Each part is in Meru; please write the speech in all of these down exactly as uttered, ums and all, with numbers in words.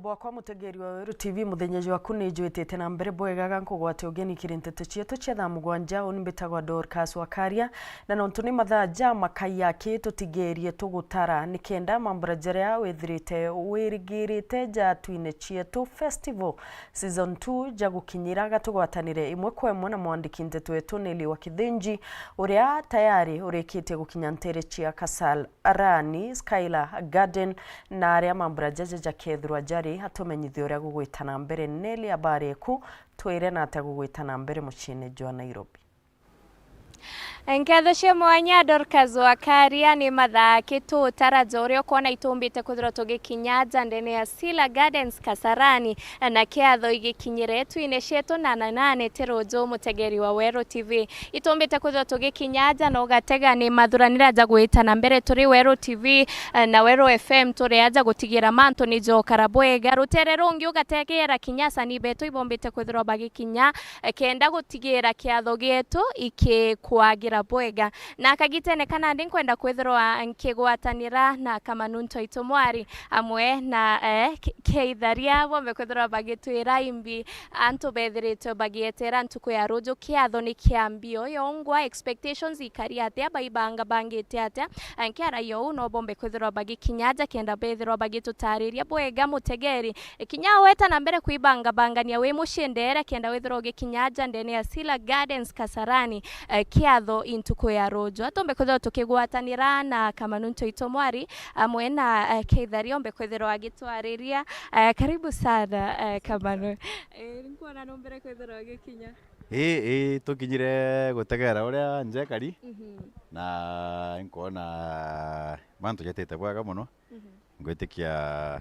Bwakwa mutegeri wa Weru T V, muthenya jwaku ni jwitite na mbere bwega ga nkugwate ugeni kiri nteto cietu cia thaa mugwanja. Uni mbitagwa Dorcas Wakaria, na nontu ni mathaa ja makai aki, tutigerie tugutara nikenda mambura jaria withirite wirigirite ja Twine Cietu Festival Season two ja gukinyira, gatugwatanire imwe kwa imwe na mwandiki nteto wetu Nelly wa Kithinji, uria tayari urikitie gukinya ntere cia Kasarani, Skylar Garden, na aria mambura jaja jakethirwa jari, atumenyithie uria gugwita na mbere. Nelly, habari eku, twire na atia gugwita na mbere muciine jwa Nairobi? Nketho cia mwanya, Dorcas Wakaria. Ni mathaa aki tutara ja uria ukwona itumbite kwithirwa tugikinya ja ndene ya Skylar Gardens Kasarani, na kiatho igikinyire Twine Cietu na nanane ti ruju, mutegeri wa Weru T V. Itumbite kwithirwa tugikinya aja na ugatega ni mathuranira ja gwita na mbere turi Weru T V, eh, na Weru F M, turi aja gutigira mantu ni jokara bwega. Rutere rungi ugategera kinya asani betu ibombite kwithirwa bagikinya, eh, kenda gutigira kiatho gietu ikikwagira bwega. Na kagitene kana ndi nkwenda kwithirwa nkigwatanira na Kamanu Ntoito Mwari amwe na, eh, Ke-, Keitharia, bombe kwithirwa bagitwira imbi antu bethiritwe bagietera ntuku ya ruju. Kiatho ni kia mbio yongwa, expectations ikari atia, baibanga bangite atia? Nkiaragia uu no bombe kwithirwa bagikinya aja kenda bethirwa bagitutariria bwega mutegeri. Kinya weta na mbere kwibanga bangania wi mucii ndere kenda withirwa ugikinya aja ndene ya Skylar Gardens Kasarani, eh, kiatho i ntuku ya ruju. Atombe kwithirwa tukigwatanira na Kamanu Ntoito Mwari amwe na, eh, Keitharia ombe kwithirwa agitwariria. Eh, karibu sana, eh, Kamanu. Eh, nkwona numbire kwithirwa ugikinya. Ii, ii, tukinyire gutegera uria njekari, mhm, na nkwona mantu jatite bwega mono. Mhm. Ngwitikia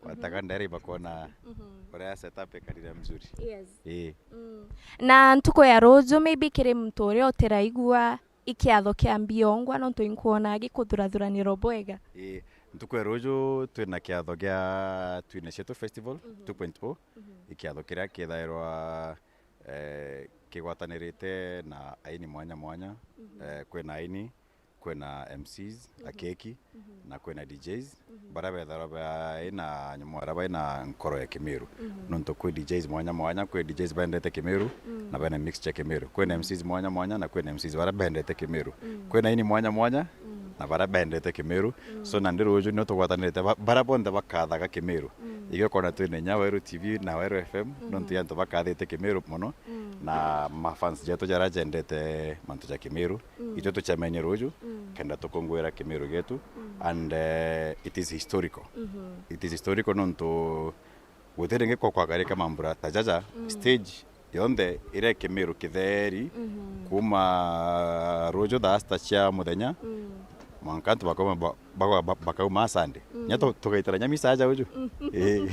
wataga ndere bakona, mhm, uria setup ikarire mzuri. Yes. Ii. Mm. Na ntuku ya ruju, maybe kiri muntu uria utiraigua, i kiatho kia mbiongwa, nontu inkwona gikuthurathuranirio bwega. Ii, ntuku ya ruju twina kiatho gia Twine Cietu Festival, mhm, two point oh. Mhm. I kiatho kiria kithairwa, eh, kigwatanirite na aini mwanya mwanya. Mhm. Eh, kwina aini, kwina M Cs, mhm, akeki, mhm, na kwina D Js, mhm, baria bethairwa baina nyumwara baina nkoro ya Kimiru. Mhm. Nontu kwi D Js mwanya mwanya, kwi D Js bendete Kimiru, mm, na bena mix cia Kimiru. Kwina, mm, M Cs mwanya mwanya, na kwina M Cs baria bendete Kimiru. Mm. Kwina aini mwanya mwanya, mm, na baria bendete Kimiru. Mm. So, nandi ruju nio tugwatanirite ba-, baria bonthe bakathaga Kimiru. Mm. Igio kona twina inya Weru T V na Weru F M, mm, nontu ya antu bakathite Kimiru mono, mm, na mafans jetu jaria jendete mantu ja Kimiru. Mm. Itwe tucemenie ruju, mm, kenda tukungwira Kimiru gietu, mm, and, eh, it is historical. Mhm. It is historical nontu guti ringi kwa kwagarika mambura ta jaja, mm, stage yonthe iria Kimiru kitheri, mhm, kuma ruju thaa sita cia muthenya, mm, mwanka antu bakauma ba-, ba-, ba-, bakauma Sunday. Mm. Nya tu-, tugaitira nya misa aja uju. Mm. Ii.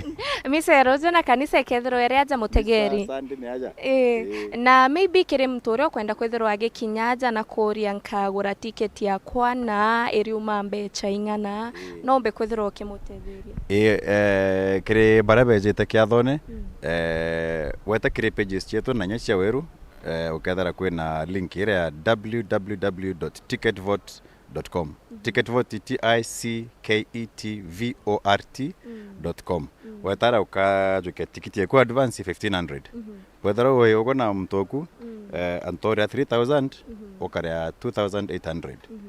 Misa ya ruju na kanisa ikethirwa iri aja mutegeri. Misa Sunday ni aja. Ii. Ii. Na maybe kiri muntu uria ukwenda kwithirwa agikinya aja na kuria nkagura ticket yakwa na iriuma mbecha ing'ana, ii, no mbe kwithirwa ukimutetheria? Ii, eh, kiri baria bejite kiathone, mm, eh, weta kiri pages cietu na inya cia Weru, eh, ukethira kwina link iria ya w w w dot ticketvote dot com. Mhm. Ticketvote, T I C K E T V O R T dot com. Mm. Mm. Wetara ukajukia tikiti yaku advance fifteen hundred. Mhm. Wethira wi ugu na muntu oku, mm, eh, antu uria three thousand, mhm, ukaria two thousand eight hundred. Mhm.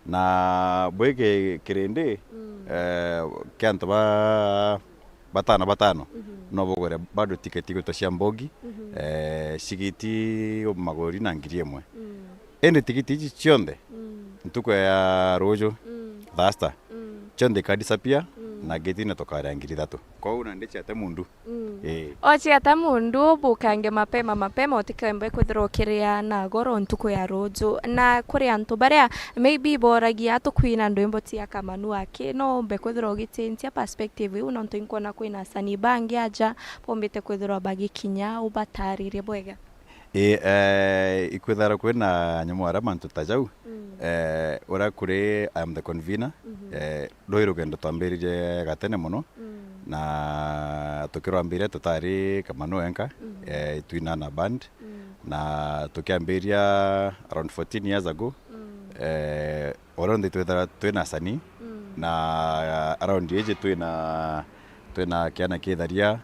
Na bwigi kirindi, mm, eh, kia antu ba batano batano, mhm, no bugure bado tiketi igutwa cia mbogi, mhm, eh, cigiti maguri na ngiri imwe. Mm. Indi tikiti ici cionthe, mm, ntuku ya ruju, mm, thaa sita, mm, cionthe ika disappear, mm, na ngiti na tukaria ngiri ithatu. Kwou nandi ciate mundu. Mm. Ii. Ochiata mundu, bukange mapema mapema, utikembe kwithirwa ukiria na goro ntuku ya ruju. Na kuri antu baria maybe boragia tukwina ndwimbo cia Kamanu aki, no umbe kwithirwa ugicenjia perspective iu, nontu inkwona kwina asanii bangi aja bombite kwithirwa bagikinya, ubataririe bwega. Ii, eh, ikwithagirwa kwina nyamwara mantu ta jau. Mm. Eh, uria kuri I Am The Convener, mhm, eh, rwi rugendo twambiririe gatene mono, mm, na tukirwambiria tutari Kamanu enka, mhm, eh, twina na band, mm, na tukiambiria around fourteen years ago, mm, eh, o rionthe twithagirwa twina asanii, mm, na around iji twina, twina Kiana Kitharia,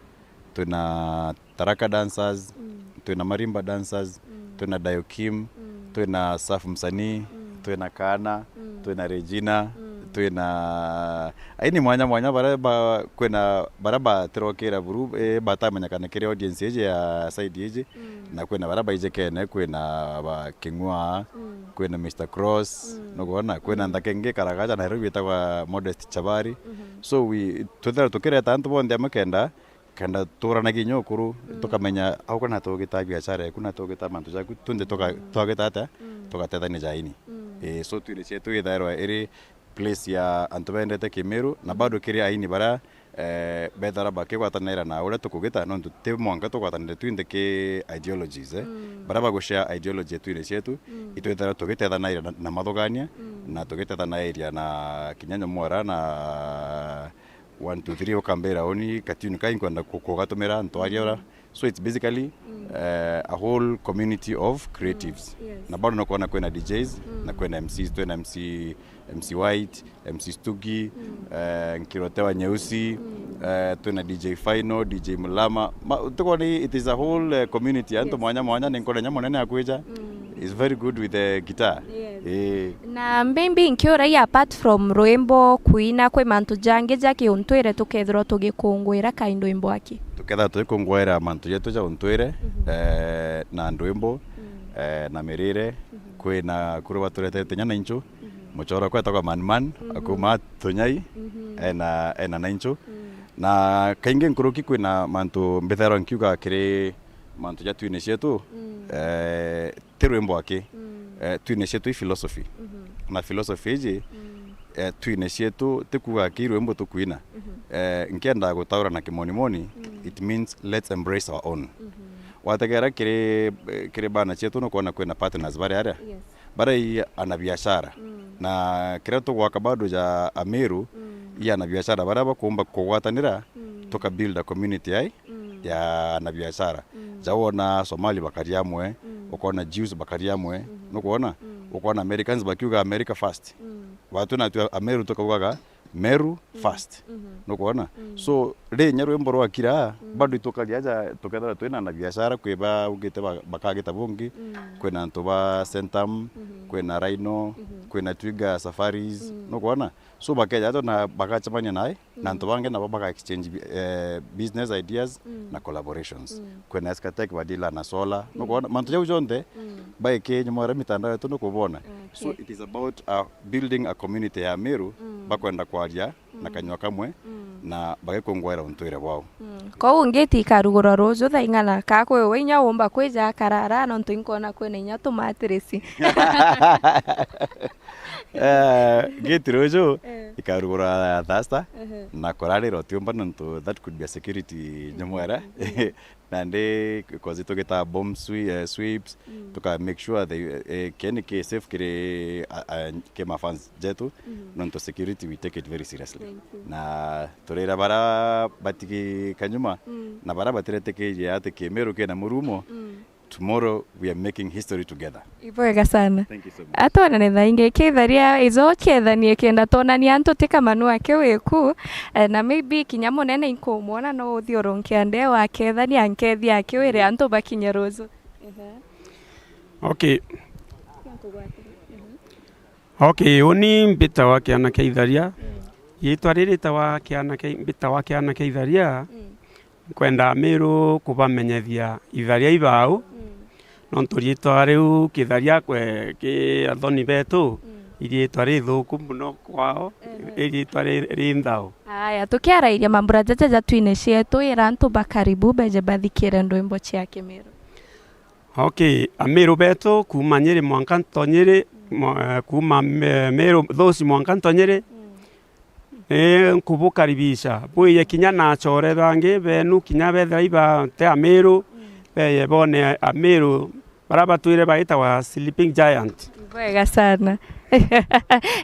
twina Taraka Dancers, mm, twina Marimba Dancers, mm, twina Dayokim, mm, twina Safu Msanii, mm, twina Kaana, mm, twina Regina, mm, twina aini mwanya mwanya bara ba, kwina bara batirokira buru, eh, batamenyekana kiri audience iji ya side iji, mm, na kwina bara baijikene, kwina ba King'ua, mm, kwina Mister Cross, mm, nukwona, kwina, mm, nthaka ingi karagaja Nairobi itagwa Modest Chabari. Mhm. So we, twithira tukireta antu bonthe amwe kenda kenda tuuranagia inya ukuru, mm, tukamenya au kana tugita biashara yaku na tugita mantu jaku, tunthe tuka-, mm, twagita atia, mm, tugatethania jaini. Mm. Eh, so twine cietu ithairwa iri place ya antu bendete Kimiru, na, mm, bado kiri aini bara, eh, bethara bakigwatanaira na uria tukugita, nontu ti mwanka tugwatanire twinthe ki ideologies, eh. Mm. Bara bagushare ideology twine cietu, mm, itwithara tugitethanaira na, na mathugania, mm, na tugitethanaira na kinya nyomora na one two three ukambira uni katuni kai nkwenda ku-, kugatumira ntwaria ura. Mm. So it's basically, mm, eh, a whole community of creatives. Mm, yes. Na bado nukwona kwina D Js, mm, na kwina M Cs, twina M C, M C White, M C Stugi, mm, eh, Nkirote wa Nyeusi, mm, eh, twina D J Final, D J Mulama. Ma, tukwona it is a whole, eh, community ya antu, yes, mwanya mwanya, ni nkona nya munene akwija. Mm. Is very good with the guitar. Yes. Eh. Na maybe nkiuragia, apart from rwimbo, kuina, kwi mantu jangi ja kiuntwire tukethirwa tugikungwira kai ndwimbo aki? Tukethirwa tugikungwira mantu jetu ja untwire, mhm, eh, na ndwimbo, mm, eh, na mirire, mhm, kwina kuru baturetete nya na inchu, mhm, muchoro kwetagwa Man Man, mhm, akuma Tunyai, mhm, ena, ena na inchu. Mm. Na kaingi nkuruki kwina mantu mbithairwa nkiuga kiri mantu ja twine cietu, mm, eh, ti rwimbo aki. Mm. Eh, twine cietu i philosophy. Mhm. Na philosophy iji, mm, eh, twine cietu ti kuuga ki rwimbo tukwina. Mhm. Eh, nkienda gutaura na kimonimoni, mm, it means let's embrace our own. Mhm. Wategera kiri, eh, kiri bana cietu nukwona kwina partners bari aria. Yes. Bari i anabiashara. Mm. Na kiria tugwaka bado ja Amiru, mm, i anabiashara baria bakumba kugwatanira, mm, tuka build a community ai, mm, ya anabiashara. Mm. Ja wona Somali bakari amwe, mm, ukona Jews bakari amwe, mhm, nukwona? Mm. Ukona Americans bakiuga America first. Mm. Batu natwe Ameru tukaugaga Meru, mm, first. Mhm. Nukwona? Mm. So, ri nya rwimbo rwakira, mm, bado itukari aja tukethira twina na biashara kwi baugite ba-, bakagita bungi, mm, kwina antu ba Centum, mhm, kwina Rhino, mhm, kwina Twiga Safaris, mm, nukwona? So, bakeja aja na bagacemania nae, na, mm, antu bangi nabo baga exchange bi-, eh, business ideas, mm, na collaborations. Mm. Kwina Escatec badila na solar. Mm. Nukwona? Mantu jau jonthe, mm, baiki nyuma ya mitandao yetu nukubona. Okay. So it is about, uh, building a community ya Meru, mm, bakwenda kwaria na, mm, kanyua kamwe, mm, na bagikungwira untwire bwao. Mm. Kou ngiti ikarugurwa ruju thaa ing'ana? Ka kwi we inya umba kwija akarara, nontu inkona kwina inya tumatirisi. Eh, gate ruju, eh, ikarugurwa Thursday, ehe, na kurarira utiumba nontu that could be a security nyamwera. Mhm. Nandi, 'cause tugita bomb swe-, eh, sweeps, mm, tuka make sure the, eh, keni ki safe kiri, a, a, ki ma fans jetu, mhm, nontu security we take it very seriously. Thank you. Na turira bara batigi kanyuma, mm, na bara batiretikirie ati Kimiru kina murumo, mm. Tomorrow we are making history together. Ibwega sana. Thank you so much. Atwonane thaa ingi. Kitharia ijo kiethanie kenda twonania antu ti kamanu aki wiku, eh, na maybe kinya munene inkumwona no uthiurunkia nde wa kethania nkethia aki wire antu bakinye ruju. Ehe. Okay. Okay, uni mbitawa Kiana kia Itharia. Mm. Yitwa riri ritawa Kiana kia, mbitawa Kiana kia Itharia. Mm. Nkwenda Amiru kubamenyethia Itharia ibau, mm, nontu riitwa riu Kitharia kwe, ki athoni betu, mm, iriitwa rithuku mono kwao, ehe, iriitwa ri, ri nthao. Aya, tukiarairia mambura jaja ja twine cietu, ira antu ba karibu beje bathikire ndwimbo cia Kimiru. Okay, Amiru betu kuuma Nyeri mwanka Ntonyiri, mm, mwa-, eh, kuuma Me-, Meru Thuci mwanka Ntonyiri, mm. Ni nkubukaribisha bwije kinya na achore bangi benu kinya bethira iba te Amiru, mm, beje bone Amiru bara batwire baitagwa sleeping giant. Bwega sana.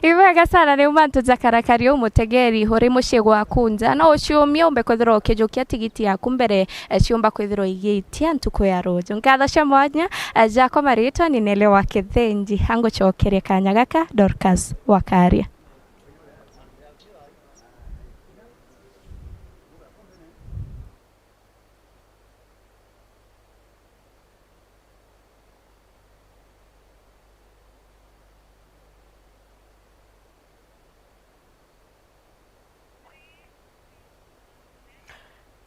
Ibwega sana, riu mantu jakarakari u mutegeri uri mucii gwaku nja, no uciumie umbe kwithirwa ukijukia tigiti yaku mbere, eh, ciumba kwithirwa igiitia ntuku ya ruju. Nkatho cia mwanya, eh, jakwa maritwa ni Nele wa Kithinji. Angucokerie kanya gaka, Dorcas Wakaria.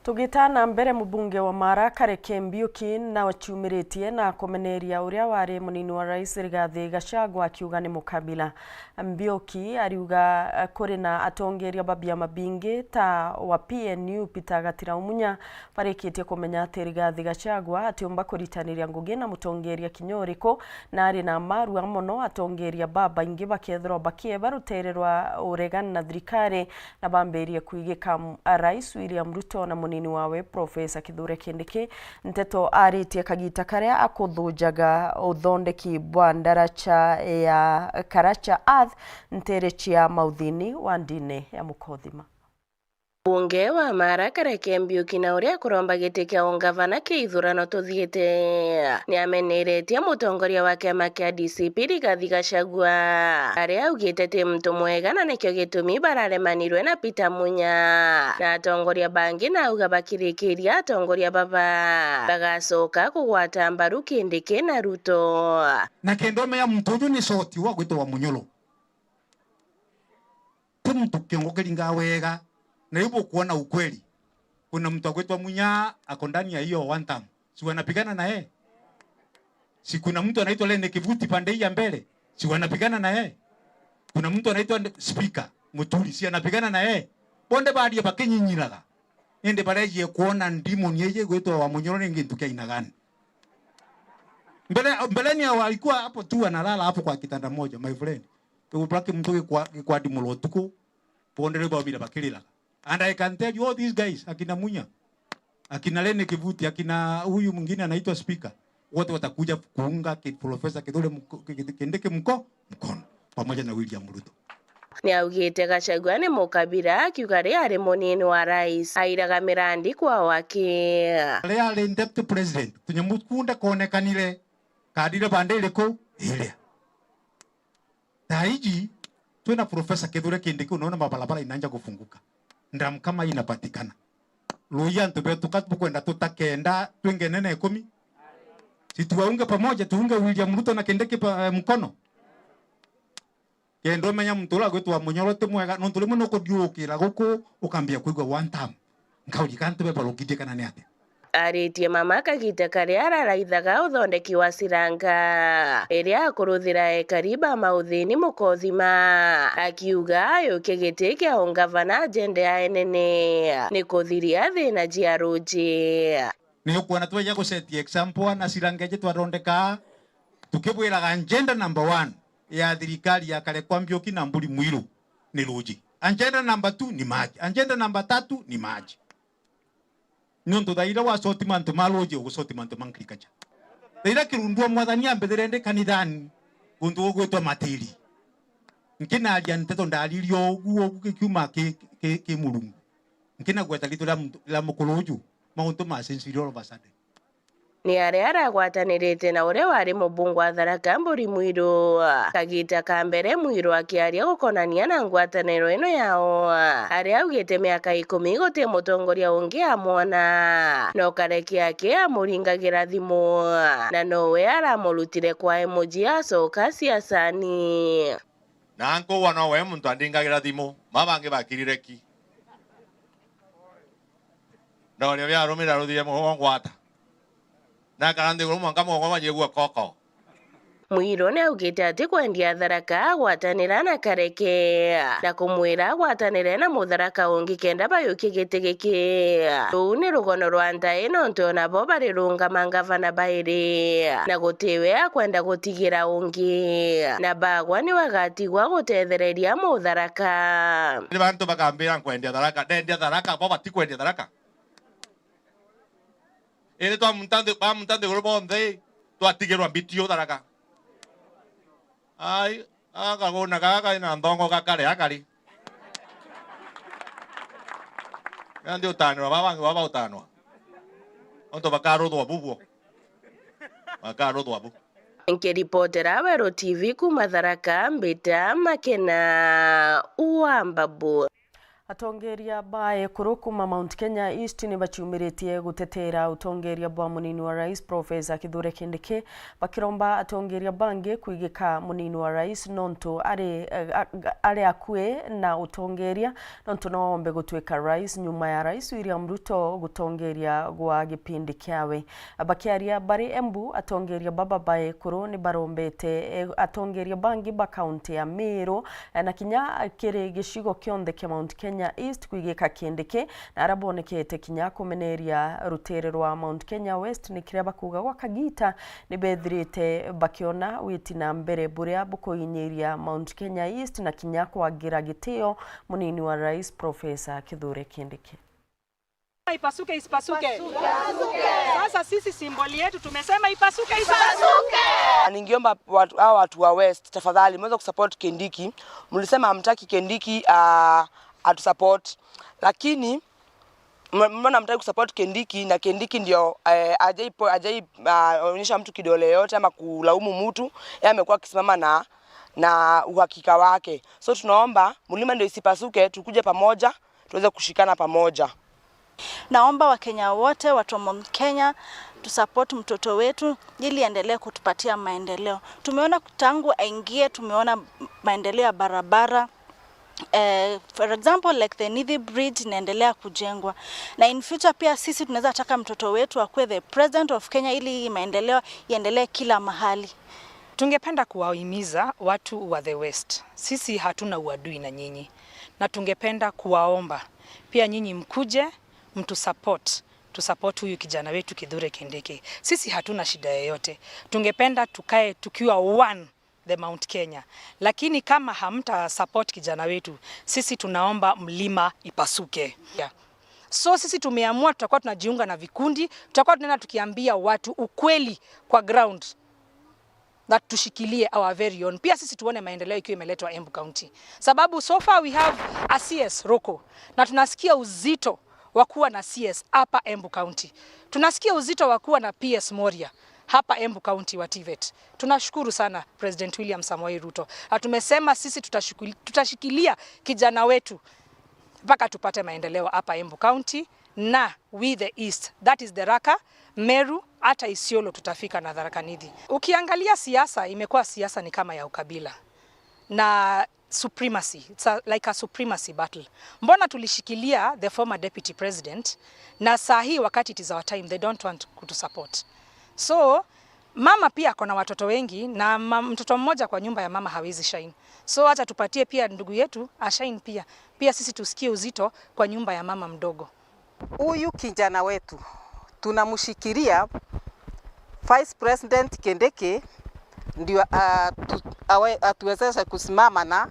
Tugita na mbere, mubunge wa Mara Kareke Mbiuki na ciumiritie na kumeneria uria wari munini wa rais Rigathi Gachagua akiuga ni mukabila. Mbiuki ariuga, eh, kuri na atongeria ba biama bingi ta wa P N U Peter Gatira Umunya barikitie kumenya ati Rigathi Gachagua atiumba kuritaniria ngugi na mutongeria kinya uriku, na ari na marua mono atongeria babaingi bakethirwa bakieba rutere rwa uregani na thirikari na bambirie kwigika m-, a Rais William Ruto na munini wawe Professor Kithure Kindiki nteto aritie kagita karia akuthunjaga uthondeki bwa ndaracha ya Karacha Earth ntere cia Mauthini wa ndini ya Mukothima. Bunge wa Mara Kareke Mbiuki na uria kuromba giti kia ungavana kia ithurano tuthiite, niameneretie mutongoria wa kiama kia D C P Rigathi Gachagua, aria augite ti muntu mwega na nikio gitumi bararemanirwe na Peter Munya na atongoria bangi, na auga bakirikiria atongoria baba bagacoka kugwata mbaru Kindiki na Ruto. Na kenda umenya muntu uju ni short wa gwitwa wa Munyoro. Ti muntu kiongo kiringaa wega, na riu bukuona ukweli. Kuna mtu agwitwa Munya ako ndani ya hiyo one term. Si wanapigana na yeye? Si kuna mtu anaitwa Lene Kivuti pande hii ya mbele? Si wanapigana na yeye? Kuna mtu anaitwa nde-, Speaker Muturi, si anapigana na yeye? Bonde baria bakinyinyiraga. Indi barejie kuona ndimoni iji gwitwa wa Munyoro ni gintu kia aina gani? Mbele, mbeleni hao walikuwa hapo tu wanalala hapo kwa kitanda moja, my friend. Tukubaki mtu gikwa-, gikwadimurwa utuku, bonde riu baumire bakiriraga. And I can tell you all these guys, akina Munya, akina Lene Kivuti, akina huyu mwingine anaitwa Speaker, wote watakuja kuunga ki-, Professor Kithure mko-, ki-, ki-, Kindiki mko-, mkono, pamoja na William Ruto. Niaugite Gachagua ni mukabira, akiuga ri ari munini wa rais, airaga mirandi kwa waki. Ria ari deputy president, tunyamu kunde konekanire, kadire bande iriku? Iria. Thaa iji, twina Professor Kithure Kindiki, unaona mabarabara inaanza kufunguka. Ndam kama inapatikana. Ruuji antu betu, ka tukwenda tutakenda, twingenene ikumi. Si tuwaunge pamoja, tuunge William Ruto na Kindiki pa, eh, mkono. Kenda umenya muntu uria agwitwa Munyoro ti mwega, nontu rimwe nukuthiukira guku, ukambia kwigua one term. Nkaurika antu be barukithie kana ni atia? Aritie mama kagita karia araraithaga uthondeki wa ciranga iria akuruthira ekari ba Mauthini Mukothima, akiuga ayukie giti kia ungavana, agenda yae nene ni kuthiria thina cia ruuji. Ni ukwona tweja gusetia example na ciranga iji twathondeka, tukibwiraga agenda number one ya thirikari ya Karekwa Mbiuki na Mburi Mwiru ni ruuji. Agenda number two ni maji. Agenda number tatu ni maji. Niuntu thaira wacoti mantu ma ruuji, ugucoti mantu ma agriculture. Thaira kirundu wa mwathani ambithire ndi kanithani, guntu gugwitwa Matiri. Nkinaria nteto ndaririe ugu, ugu gikiuma ki, ki, ki Murungu. Nkinagweta riitwa ria muntu, ria mukuru uju, mauntu macenjirie all of a sudden. Ni aria aragwatanirite na uria wari mubunge wa Tharaka Mburi Mwiru. Kagita ka mbere Mwiru akiaria gukonania na ngwataniro ino yao, aria augite miaka ikumi guti mutongoria ungi amwona, no Kareke aki amuringagira thimu, na nowe aramurutire kwa emoji acoka siasani. Na nkuuga no we muntu andingagira thimu, ma bangi bakirire ki? Ndooria biarumira ruthire mugongo ata? Nakara nthiguru mwanka mugongo manjigua koko. Mwiru ni augite ati kwendia Tharaka agwatanira na Kareke, na kumwira agwatanire na Mutharaka ungi kenda bayukie giti giki. Ruu ni rugono rwa ntai nontu onabo barirungama ngavana bairi, na gutiwe akwenda gutigira ungi, na bagwa niwe agatigwa gutethereria Mutharaka. Ni bantu bakambira nkwendia Tharaka, ndendia Tharaka, bo batikwendia Tharaka. Indi twamunta nthi-, bamunta nthiguru bonthe, twatigirwa mbiti u Tharaka. Ai, akaguna gaka kari na nthongo gakare akari. Nandi utanirwa baba bangi baba utanwa. Onto bakaruthwa bubwo. Bakaruthwa bu. Nkiripotera Weru T V kuuma Tharaka, mbita Makena wa Mbabu. Atongeria ba ekuru kuma Mount Kenya East ni baciumiritie gutetera utongeria bwa munini wa rais Professor Kithure Kindiki, bakiromba atongeria bangi kwigika munini wa rais nontu ari, eh, a-, ari akui na utongeria, nontu no ombe gutuika rais nyuma ya Rais William Ruto gutongeria gwa gipindi kiawe. Bakiaria bari Embu, atongeria baba ba ekuru ni barombete, eh, atongeria bangi ba kaunti ya Meru, eh, na kinya kiri gicigo kionthe kia Mount Kenya East kwigika Kindiki, na aria bonekete kinya kumeneria rutere rwa Mount Kenya West ni kiria bakuuga gwa kagita ni bethirite bakiona witi na mbere buria bukuinyiria Mount Kenya East na kinya kwagira gitio munini wa rais Professor Kithure Kindiki. Ipasuke, isipasuke. Sasa sisi symbol yetu tumesema ipasuke, isipasuke. Ningeomba watu, hawa watu wa West, tafadhali, mweze kusupport Kindiki. Mlisema hamtaki Kindiki, ah, atusupport. Lakini, m-, mbona hamtaki kusupport Kindiki na Kindiki ndio, eh, ajai po-, ajai, ah, onyesha mtu kidole yote ama kulaumu mtu, yeye amekuwa akisimama na, na uhakika wake. So tunaomba, mlima ndio isipasuke, tukuje pamoja, tuweze kushikana pamoja. Naomba Wakenya wote, watu wa Mount Kenya, tusupport mtoto wetu ili aendelee kutupatia maendeleo. Tumeona tangu aingie, tumeona maendeleo ya barabara. Eh, for example, like the Nithi Bridge inaendelea kujengwa. Na in future pia sisi tunaweza taka mtoto wetu akuwe the president of Kenya ili hii maendeleo iendelee kila mahali. Tungependa kuwahimiza watu wa the West, sisi hatuna uadui na nyinyi, na tungependa kuwaomba pia nyinyi mkuje, mtusupport, tusupport huyu kijana wetu Kithure Kindiki. Sisi hatuna shida yoyote, tungependa tukae tukiwa one, the Mount Kenya, lakini kama hamta support kijana wetu, sisi tunaomba mlima ipasuke. Yeah. So sisi tumeamua tutakuwa tunajiunga na vikundi, tutakuwa tunaenda tukiambia watu ukweli kwa ground, na tushikilie our very own. Pia sisi tuone maendeleo ikiwa imeletwa Embu County. Sababu so far we have a C S local, na tunasikia uzito wa kuwa na C S hapa Embu County. Tunasikia uzito wa kuwa na P S Moria hapa Embu County wa TVET. Tunashukuru sana President William Samoei Ruto. Na tumesema sisi tutashukuli-, tutashikilia kijana wetu mpaka tupate maendeleo hapa Embu County na we the East, that is Tharaka, Meru, hata Isiolo tutafika na Tharaka Nithi. Ukiangalia siasa, imekuwa siasa ni kama ya ukabila na supremacy, it's a, like a supremacy battle. Mbona tulishikilia the former deputy president, na saa hii wakati it is our time, they don't want kutusupport. So, mama pia ako na watoto wengi, na ma-, mtoto mmoja kwa nyumba ya mama hawezi shine. So, acha tupatie pia ndugu yetu a shine pia. Pia sisi tusikie uzito kwa nyumba ya mama mdogo. Huyu kijana wetu tunamshikilia Vice President Kindiki ndio atu-, awe-, atuwezeshe kusimama na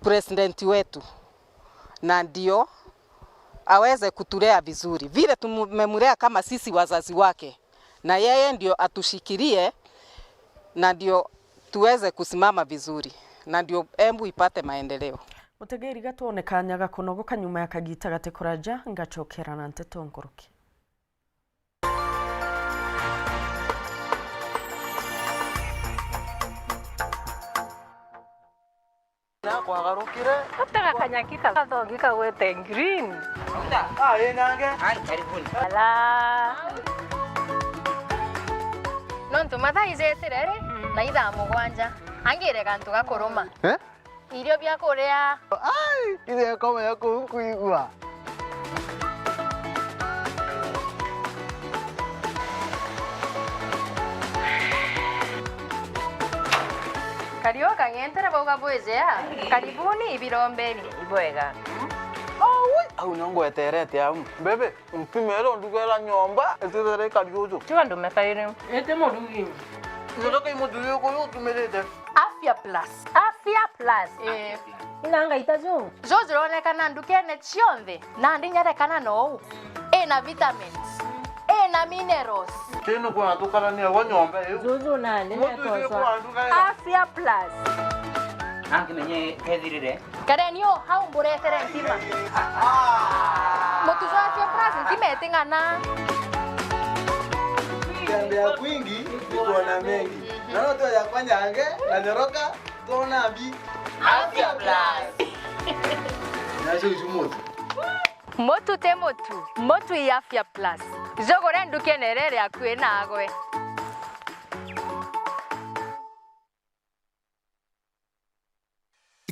president wetu, na ndio aweze kutulea vizuri vile tumemlea kama sisi wazazi wake, na yeye ndio atushikilie, na ndio tuweze kusimama vizuri, na ndio Embu ipate maendeleo. Mutegeri, gatwone kanya ga kunogoka nyuma ya kagita gati kuraja, ngacokera na nteto nkuruki. Na kwagarukire. Atega kanyaki ka-, gathogi kagwete green. Ah, ĩ nange. Ai, karibuni. Ala. Nontu mathaa ijetire ri, mm, na ithaa mugwanja. Angire gantu ga kuruma. Eh? Irio bia kuria. Ai, ithe akomenya kuu kwigua. Kariu kang'entere bauga bwijea. Karibuni ibirombeni. Ibwega. Aui, au nio ngweterete au. Bebe, mpimere ndugera nyomba, itithere kariuju. Tiga ndume kairi. Ite murugi. Ndoka imuthuri uyu utumirite. Afya Plus. Afya Plus. Eh. Ina ngaita ju. Ju jironekana ndukene cionthe, nandi nyerekana nou. Ina vitamins. Ina minerals. Kinu kuna tukarania gwa nyomba iu. Juju nandi. Mutu iu nekoswa. Kwa nduga ira. Afya Plus. Nangi menye kethirire. Kareni o hau mburetere ntima. Mutu jwa Afya Plus ntima iting'ana. Tembea kwingi ni kuona mengi. Na no tu ya kwanyange na nyoroka tuona mbi. Afya Plus. Acha uju mutu. Mutu ti mutu, mutu i Afya Plus. Jugure ndukene iria iri akui naagwe.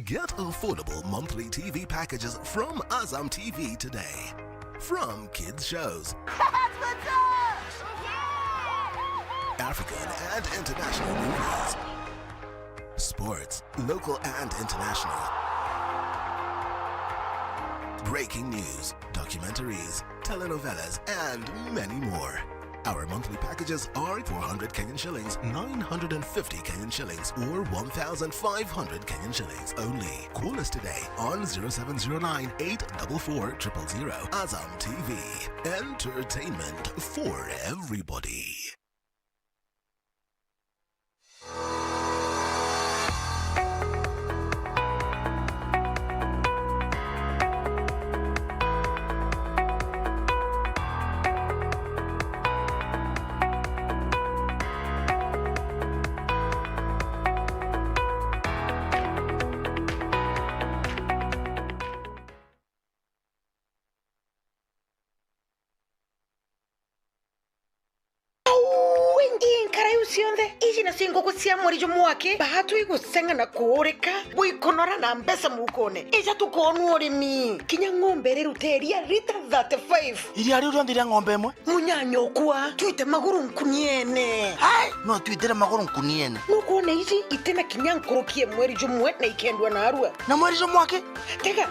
Get affordable monthly T V packages from Azam T V today. From kids shows, African and international movies, sports, local and international, breaking news, documentaries, telenovelas, and many more. Our monthly packages are four hundred Kenyan shillings, nine hundred and fifty Kenyan shillings, or one thousand five hundred Kenyan shillings only. Call us today on zero seven zero nine, eight four four, triple zero. Azam T V, entertainment for everybody. Au, ingi nkara iu cionthe, iji nacio nguku cia mweri jumwe aki, baatu iguceng'a na kuurika, bwikunora na mbeca mukone. Ija tukoonua urimi. Kinya ng'ombe irirute iria lita thirty-five. Iria riu rionthe ria ng'ombe imwe? Munyanya ukwa, twite maguru nkuniene. Hai! No twitire maguru nkuniene. Nukwona iji itina kinya nkuruki ya mweri jumwe na ikendua narua. Na mweri jumwe aki? Tega,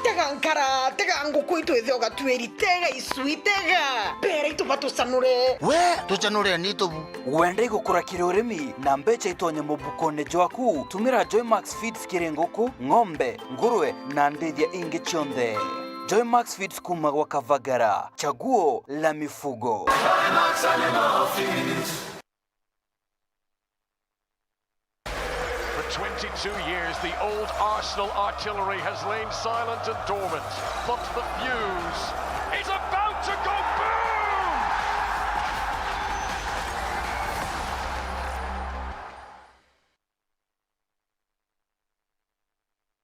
tega nkara, tega nguku itu ithe ugatuiri, tega icui, tega. Mbere itu batucanure. We, tucanure ni tubu. Wenda igukura kiri urimi na mbeca itonye mubukone jwaku? Tumira Joymax Feeds kiri nguku, ng'ombe, ngurwe na ndithia ingi cionthe. Joymax Feeds kuma gwa Kavagara, chaguo la mifugo. For twenty-two years, the old Arsenal artillery has lain silent and dormant, but the fuse is about to go boom!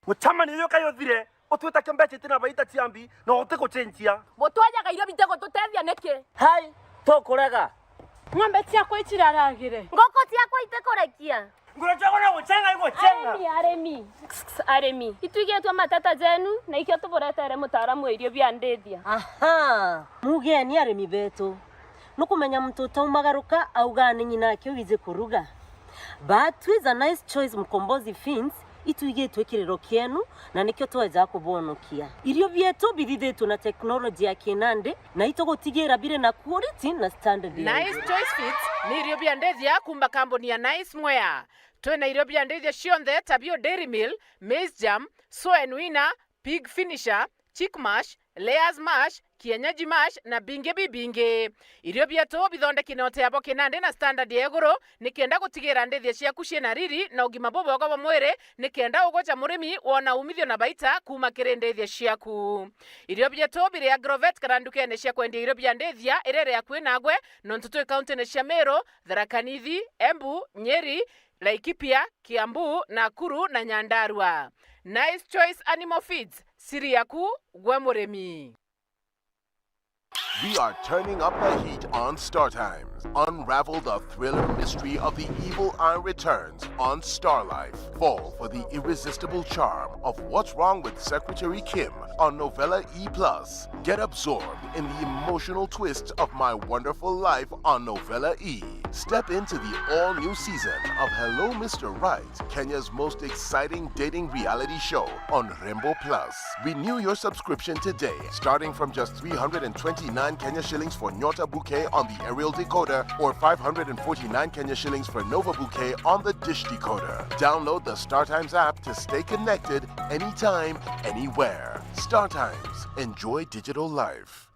Mucemanio uyu kai uthire, utwitakia mbeca itina baita cia mbi, na utigucenjia. Butwajaga irio bitigututethia niki? Hai, tukurega. Ng'ombe ciakwa iciraragire. Nguku ciakwa itikurekia. Nguru ciakwa no gucenga igucenga. Arimi, arimi. Kss, kss, arimi. Itwigitwe mateta jenu, na ikio tuburetere mutaaramu wa irio bia ndithia. Aha, mugeni arimi betu. Nukumenya muntu utaumagaruka auga ni nyina ake wiji kuruga. But with a Nice Choice Mkombozi Feeds, itwigitwe kiriro kienu, na nikio tweja kubonokia. Irio bietu bithithitwe na teknoloji ya kinandi, na itugutigira biri na quality na standard ya Nice iguru. Choice Feeds ni irio bia ndithia kuma kambuni ya Nice Mwea. Twina irio bia ndithia cionthe ta bio Dairy Meal, Maize Germ, Soen Winner, Pig Finisher, Chick Mash, Layers Mash, Kienyeji Mash na bingi bibingi. Irio bietu bithondeki na uteabo kinandi na standard ya iguru, nikenda gutigira ndithia ciaku ciina riri na ugima bubwega bwa mwiri, nikenda ugoca murimi wona umithio na baita kuma kiri ndithia ciaku. Irio bietu biri Agrovet kana ndukene cia kwendia irio bia ndithia iria iri akui nagwe, nontu twi kauntine cia Meru, Tharaka Nithi, Embu, Nyeri, Laikipia, Kiambu, Nakuru na Nyandarua. Nice Choice Animal Feeds, siri yaku gwe murimi. We are turning up the heat on Star Times. Unravel the thriller mystery of the evil eye returns on Star Life. Fall for the irresistible charm of What's Wrong with Secretary Kim on Novella E plus. Get absorbed in the emotional twist of My Wonderful Life on Novella E. Step into the all-new season of Hello Mister Right, Kenya's most exciting dating reality show on Rembo Plus. Renew your subscription today, starting from just three hundred and twenty-nine Kenya shillings for Nyota Bouquet on the aerial decoder or five hundred and forty-nine Kenya shillings for Nova Bouquet on the dish decoder. Download the StarTimes app to stay connected anytime, anywhere. StarTimes. Enjoy digital life.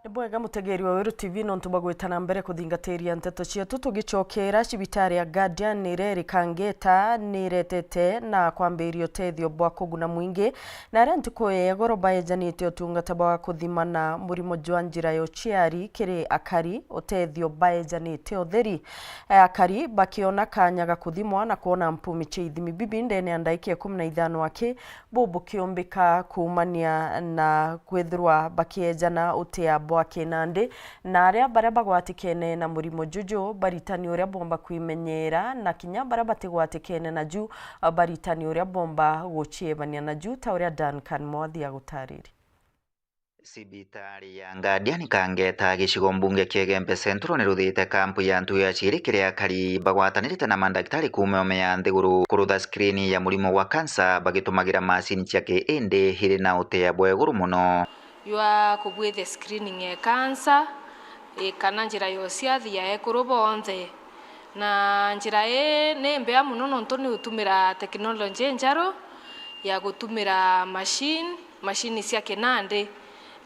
Ni Bwega mutegeri wa Weru T V, nontu bwa gwita na mbere kuthingatiria nteto cietu, tugicokera, cibitari ya Guardian iria iri Kangeta niretete na kwambiria utethio bwa kuguna mwingi, na aria ntuku ya igoro baejanite utungata bwa kuthimana murimo jwa njira ya uciari kiri akari, utethio baejanite utheri. Akari bakiona kanya ga kuthimwa na kwona mpumi cia ithimi bibi ndene ya ndaika ikumi na ithano aki, bu bukiumbika kuumania na kwithirwa bakiejana utia bwa kinandi, na aria baria bagwatikene na murimo juju baritani uria bomba kwimenyera, na kinya baria batigwatikene naju baritani uria bomba guciebania naju, ta uria Duncan Mwathi agutaririe. Cibitari ya Guardian Kangeta, gicigo mbunge kia Igembe Central, niruthite kampu ya ntuku ya ciiri kiri akari bagwatanirite na mandagitari kuuma oome ya nthiguru kurutha screen ya murimo wa cancer bagitumagira macini cia kiindi iri na utia bwa iguru mono. Ywa kubwithia screening ya cancer, ii, kana njira ya uciathi ya ekuru bonthe. Na njira ii ni mbea mono nontu ni utumira technology njeru ya gutumira machine, machine cia kinandi.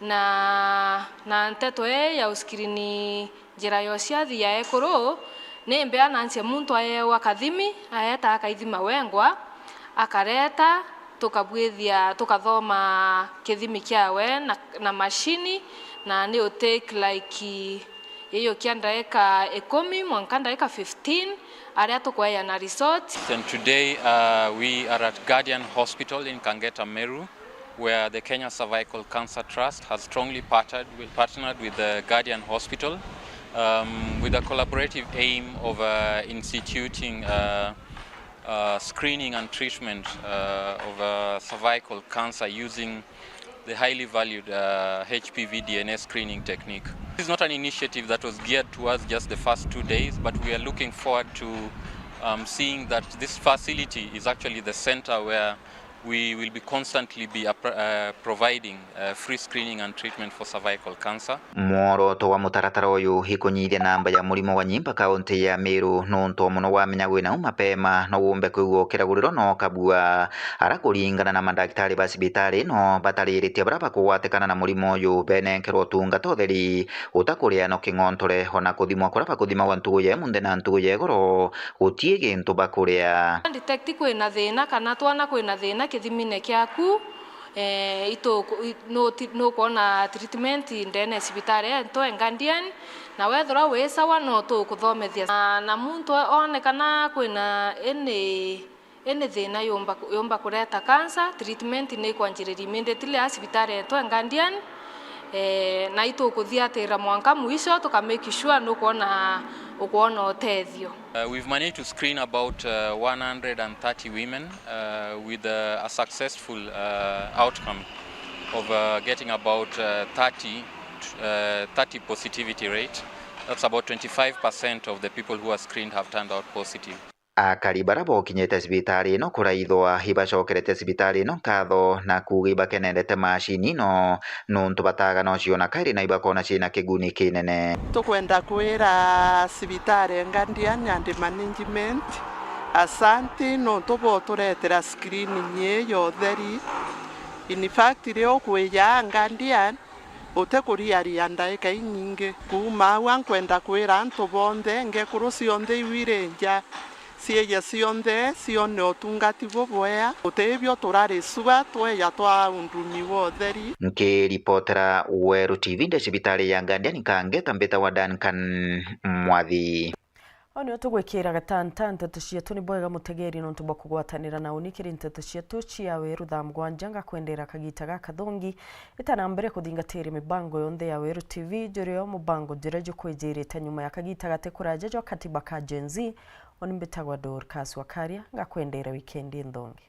Na, na nteto ii ya uskrini njira ya uciathi ya ekuru ni mbea nancie muntu aewa kathimi, aeta akaithima wengwa, akareta, tukabwithia, tukathoma kithimi kiawe na, na machine, na ni u take like Iyo kia ndaika ikumi mwanka ndaika fifteen, aria tukweana result. And today, uh, we are at Guardian Hospital in Kangeta, Meru, where the Kenya Cervical Cancer Trust has strongly partnered with, partnered with the Guardian Hospital, um, with a collaborative aim of, uh, instituting, uh, uh, screening and treatment, uh, of, uh, cervical cancer using the highly valued, uh, H P V D N A screening technique. This is not an initiative that was geared towards just the first two days, but we are looking forward to, um, seeing that this facility is actually the center where we will be constantly be appro-, uh, providing, uh, free screening and treatment for cervical cancer. Mworoto wa mutaratara uyu ikunyithia namba ya murimo wa nyimba kaunti ya Meru, nontu o mono wamenya wina u mapema, no wumbe kwigua ukiraguriro na ukabua. Ara kuringana na mandagitari ba cibitari ino, batariritie baria bakugwatikana na murimo uyu benenkerwa utungata utheri, utakuria no king'ontore, ona kuthimwa kuria bakuthimagwa ntugu ya imunthe na ntugu ya igoro, gutii gintu bakuria. Detect kwina thina kana twana kwina thina kithimine kiaku, eh, ituku-, i-, nuti-, nukwona treatment ndene ya cibitari yetu e Guardian, na wethirwa wi sawa, no tukuthomethia. Na, na muntu onekana kwina any, any thina yumba, yumba kureta cancer, treatment ni ikwanjiriria immediately a cibitari yetu e Guardian, eh, na itukuthiatira mwanka mwisho, tuka make sure nukwona, ukwona utethio. Uh, we've managed to screen about, uh, one hundred and thirty women, uh, with, uh, a successful, uh, outcome of, uh, getting about, uh, thirty, uh, thirty positivity rate. That's about twenty-five percent of the people who are screened have turned out positive. Akari baria bokinyite cibitari ino kuraithwa ibacokerete cibitari ino nkatho na kuuga ibakenendete macini ino, nontu bataaga no ciona kairi na ibakona ciina kiguni kinene. Tukwenda kwira cibitari e Guardian and management asanti nontu boturetera screening ii ya utheri. In fact, ri ukwija Guardian, utikuriaria ndaika inyingi. Kuuma au, ankwenda kwira antu bonthe, ngekuru cionthe iu iri nja, ciije cionthe cione utungati bubwea, utibio turari sua tweja twa undumi wa utheri. Nkiripotera Weru T V ndi cibitari ya Guardian Kangeta, mbitagwa Duncan Mwathi. Au nio tugwikira gatanta nteto cietu. Ni bwega mutegeri nontu bwa kugwatanira na uni kiri nteto cietu cia Weru thaa mugwanja. Ngakwendera kagita gakathongi. Ita na mbere kuthingatiria mibango yonthe ya Weru T V, jurio mubango juria jukwijirite nyuma ya kagita gati kuraja jwa katiba ka Gen Z. Uni mbitagwa Dorcas Wakaria, ngakwendera wikendi nthongi.